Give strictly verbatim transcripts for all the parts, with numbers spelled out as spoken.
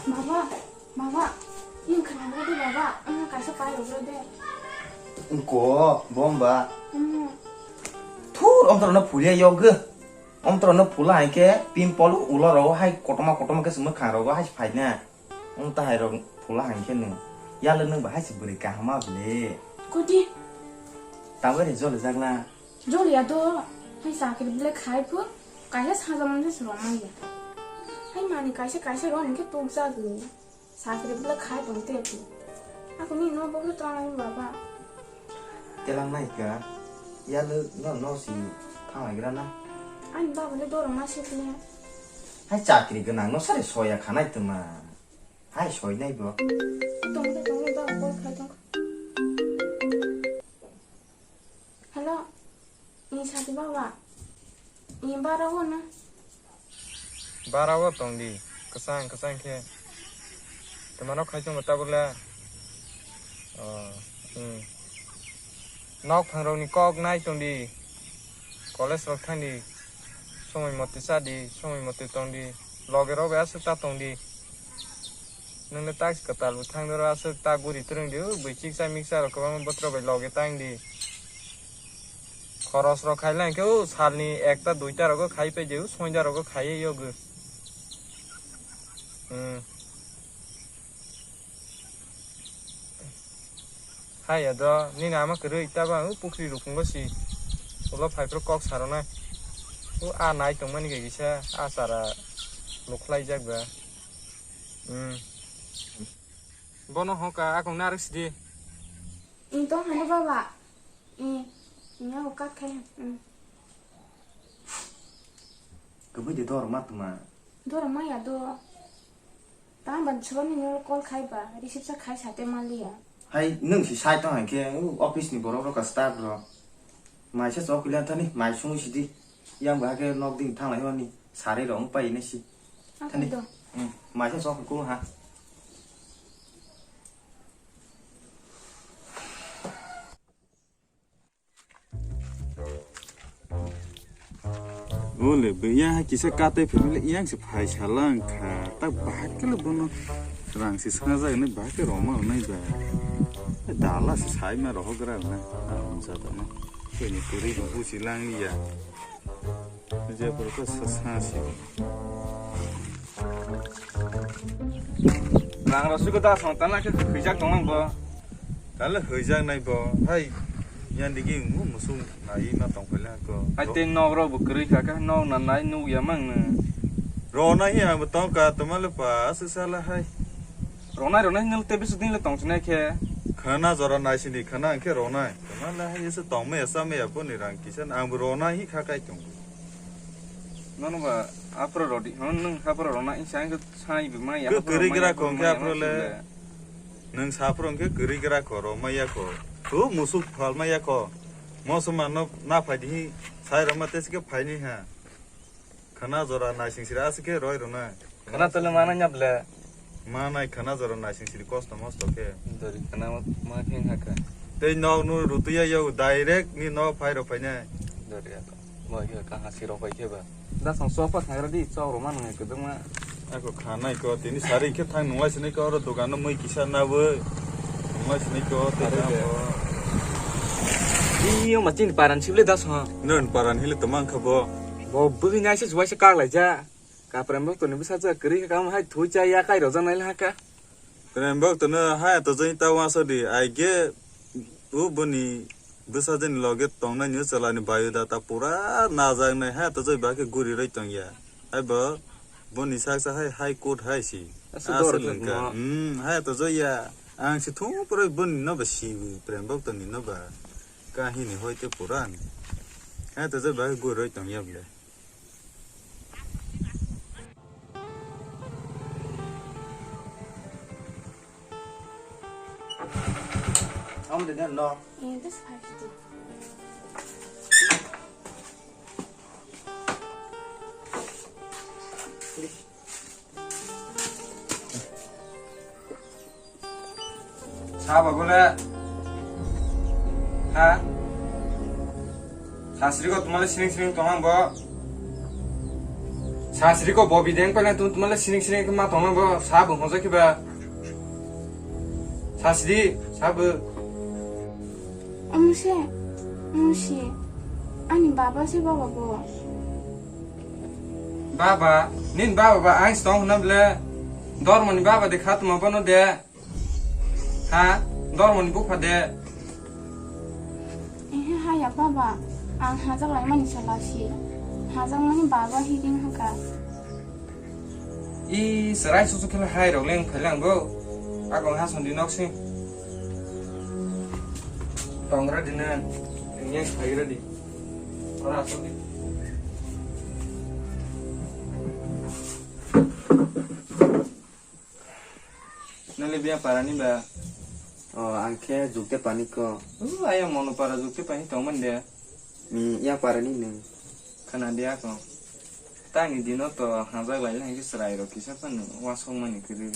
Baba, baba, ing khanang de baba, ang kaisa pai rogro de. Ko, bomba. Hmm. Thur, omtoro no phulia yog. Omtoro no phula hai khe pimple ulo rogo hai kotoma kotoma khe sumui khang rogo hai phai na. Ong ta hai rok phula hai khe nung. Yalo nung ba hai se bwrwi kaham ma bwle. Kodi? Tabuk re jole jak na. Joliya do, hai chakri bile khai phu, kaisa saja manja se romai ya. Hai mani kaisa kaisa rom ke tuk jagwi. Chakri bile khai tong te phu. Ako ni no bokle tong lai baba. Telang nai ka, yalo no no si thang lai gra na. Ani baba le dorong ma se phu. Hai chakri gwnang no sare soya khanai tuma. Hai soi nai bo. Tong te tong te baba call khai tong. Hello, ni sati baba, ni bara wo na? Bara wo tong di, kwchang kwchang khe. Twmano khai tong tabuk le. Oh, hmm. Nok thang rok ni kok nai tong di. College rok thang di. Somoi mote cha di, somoi mote tong di. Loge rok bai aswk ta tong di. Nwng le tak kwtal bo thang doro aswk ta guri twrwng di, o bwchik cha mikcha rok kwbangma bothro bai loge tang di. Khoros rok khai lang khe o salni ekta duita rogo khai pai di, o soinda rogo khai yogo. Hmm. Hai ya do, nini ama kwrwi tabo ang o pukri rukungo si. Ulo phai phuru kok saronai. O a nai tongmani khe kisa a chara lukhlai jak ba. Hmm. Bono hoka akung narwk sidi. Ing tong hano baba. Ing, ing ako kat khai. Hmm. Kwbui de dor ma tuma. Dor ma ya do. Tang ban chwng ni call khai ba, receive sa khai sa te maliya. Hai, nwng si sai tong hai khe, u, office ni borok rok ka staff rok. Mai sa chok kilian thani, mai sung sidi. Yang ba ke nok ding thang lai honi, sari rok pai ne si. Ang thani. Kai do. Hmm, mai sa chok ko ha. Ole, bwya hai kisa katai philmile iyang se phai salang kha. Tak bahai kele bono rang se sangajak ne bahai ke roma nai ba. Dala se sai ma rohok gra na. Ang sa ta na. Kini puri bu si lang ya. Je pur ko sa sa si. Rang rosuk da song tan na ke khwijak tong bo. Tale hwijak nai bo. Hai. Yan digi mu musung nai ma tong pele ko. Hai te nok ro bo kwrwi kha ka nok na nai nuk ya mang na. Ro na hi ang bo tong ka to ma le pa se sala hai. Ronai ronai nil te bisu din le tong chinai khe. Khana jora nai sini khana ang khe ronai. To ma le hai se tong me sa me ya bo ni rang kisa ang bo ronai hi kha kai tong. Nono ba aphro rodi, hon nwng aphro rona insang khe sai bi mai ya. Ke aphro kwrwi mai gra ya, khong khe mai ya, aphro mai le. Sile. Nwng saphro khe kwrwi gra kho, ro mai ya kho. Thu musuk phal mai ya kho. Mosoma no na phai di hi sai rama te se khe phai ni ha. Khana jora naising sira aswk khe roi rona. Khana tole mana nya ble. Manai khana jora naising siri kosto mosto khe. Dori khana ma, ma khe hakha. Tei nok nu rutuya yau direct ni nok phai rok phainai. Dori ya to. Mo khe ka hasi rok phai khe ba. Da song sofa thagra di chok rok ma nang khe dong ma. Ako khanai ko tini sari khe thang nunglai sinai ko oro dogan no mui kisa na bo. Nunglai sinai ko tei. Sari de. Iyo ma chini paran sible da song. Non paran hile to mang kha bo. Bo bwgwi nai se juai se kak lai ja. Kaprem bok toni bwsa ja kwrwi kha kam hai thui cha ya kai rok ja nai la kha. Prem bok tono hai to jai ta wa so di ai ge u boni bwsa jani loge tong nai ni chala ni bayu da ta pura na jang nai hai to jai ba khe guri roi tong ya. Hai bo boni sak sa hai high court hai si. Asa dor khe lengka. Hmm, hai to jai ya. Ang si thung pura boni no ba si prem bok toni no ba. Kahini hoite puran. Hai to jai ba khe guri roi tong ya bole. Amo de no. Eh, this five fifty. Sabo bole. Ha? Sasri ko tumale sining sining tongma bo. Sasri ko bobi deng pala tu tumale sining sining ma tongma bo sa bo hoja kiba. Sasri sa bo. Amuse, amuse. Ani baba se baba bo. Baba, nin baba ba ang stong na ble. Dormoni baba de khat ma bono de. Ha? Dormoni bupha de. Ehe, haya baba, ang hajak laimani salasi. Hajakmani baba hiding haka. I serai susu kela hai rok leng phalang bo. Agong hason di nok sing. Tongra dinan. Yang phaira di. Ora asok di. Nole bia parani ba? O, ang khe Jukte Pani ko. U, ayang mono para Jukte Pani tongman de. Hmm, yang parani nung. Khana de ako. Tangni dino to hajak lai lai ke serai rok kisa pan wasong mani kiri.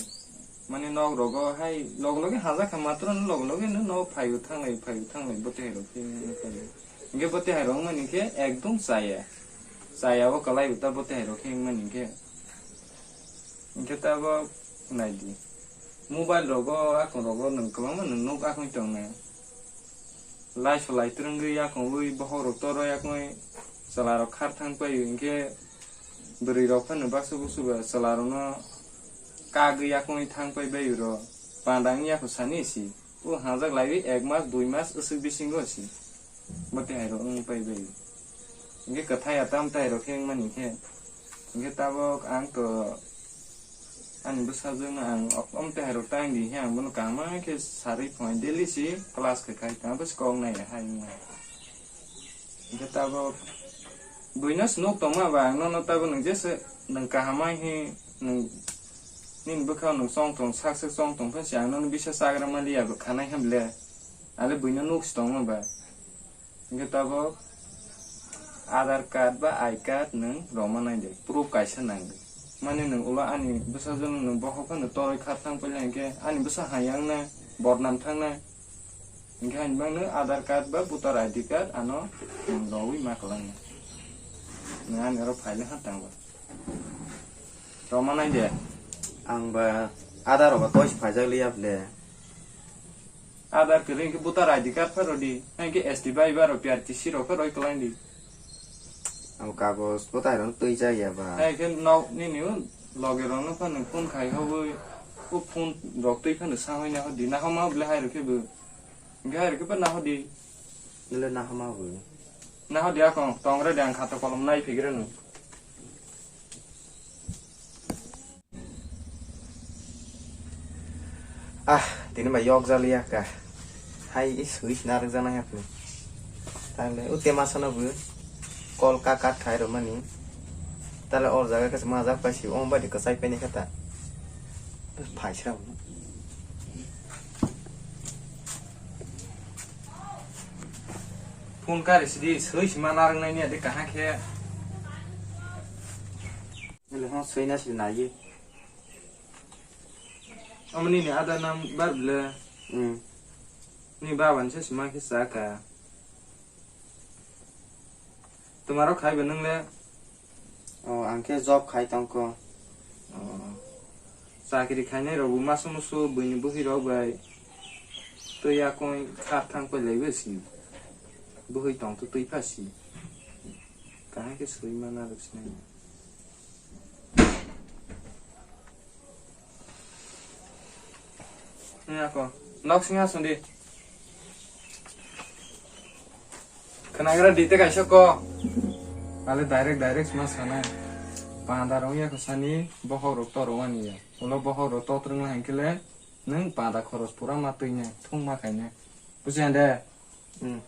Mani nok rogo hai log loge hajak kha matro no log loge no no phayu thanglai phayu thanglai bote hai rok khe. Inge bote hai rok mani khe ekdom chaya. Chaya o kalai uta bote hai rok khe mani khe. Hingke tabok naidi. Mobile rogo, akung rogo nwng kwbangma nwng nuk akung tongnai. Lai solai twrwngwi akungwi bohok rok toro yakungwi chwla rok khar thang paio, hingke bwrwi rok phano baksa buksu ba chwla rokno kagwi yakungwi thang pai bai ro. Panda wngya kho sani si. O hajak laiwi ek mas, dui mas, aswk bisingo si. Bo tei hai rok wng pai bai. Hingke kwthai ya tam tai rok khe wng mani khe. Hingke tabok ang to ani bwsajwk no ang om tei hai rok ta wng di khe ang bono kaham khe sarwi phone daily si class khe khai tamo se kok nai ya hai wng. Hingke tabok buino se nuk tongma ba ang nono tabok nwng jesa nwng kaham hai nwng nini bwkhao nwng chong tong sak sak chong tong pha si ang nono bisa chagra mali ya bo khanai hwn le. Ale buino nuk se tongma ba. Hingke tabok Aadhaar card ba I card nwng roma nai de, proof kaisa nang de. Mani nwng ulo ani bwsajwk nwng bohok phano toroi kha thang paila hingke ani bwsa hayang na, bodnam thang na. Hingke ani bang nwng Aadhaar card ba voter I D card ano nwng rowi ma kwlang na. Nwng ani oro file ha tang ba. Roma nai de. Ang ba Aadhaar rok ba tois phaijak liya ble. Aadhaar kwrwi hwnkhe voter I D card phano di, hwnkhe S T bai ba rok P R T C rok phano roi kwlai di. Ang kagoj voter rok twi jak ya ba. Hai khe nok nini o loge rok no phano phone khai hobwi, o phone rok twi phano sa hoi na hodi, na homa bwle hai rok khe bo. Hwnkhe hai rok khe bo na hodi. Nile na homa bo. Na hodi akong, tong re de ang khato kolom nai phigre no. Ah, tini ba yok jaliya ka. Hai, is, is, narwk jana ya kuni. Tale, ute masana bu. Kol ka kat khai ro mani. Tale or jaga ka majak pai si, om bai de ka sai pai ni kata. Phai sira. Phone kari sidi, soi sima narwk nai ni ade kaha khe. Ele ho soi na si nai. Omo nini ada number ble. Hmm. Ni baba ni se sima khe sa ka. Tomaro khai bo nung le. O, ang khe job khai tong ko. O. Chakri khainai rok bo masu musu buini bwhwi rok bai. Twi yakung kha thang pai lai bo si. Bwhwi tong to twi pha si. Kahai khe soi mana rok sinai. Ni ako. Nok singa sundi. Khwnagra dite kaisa ko. Ale direct, direct sma sanai. Panda rong ya ko sani, bohok rok to rong ani ya. Ulo bohok rok to trwng la hengkele, nung panda khoros pura ma twi ne, thung ma khai ne. Buji ande? Hmm.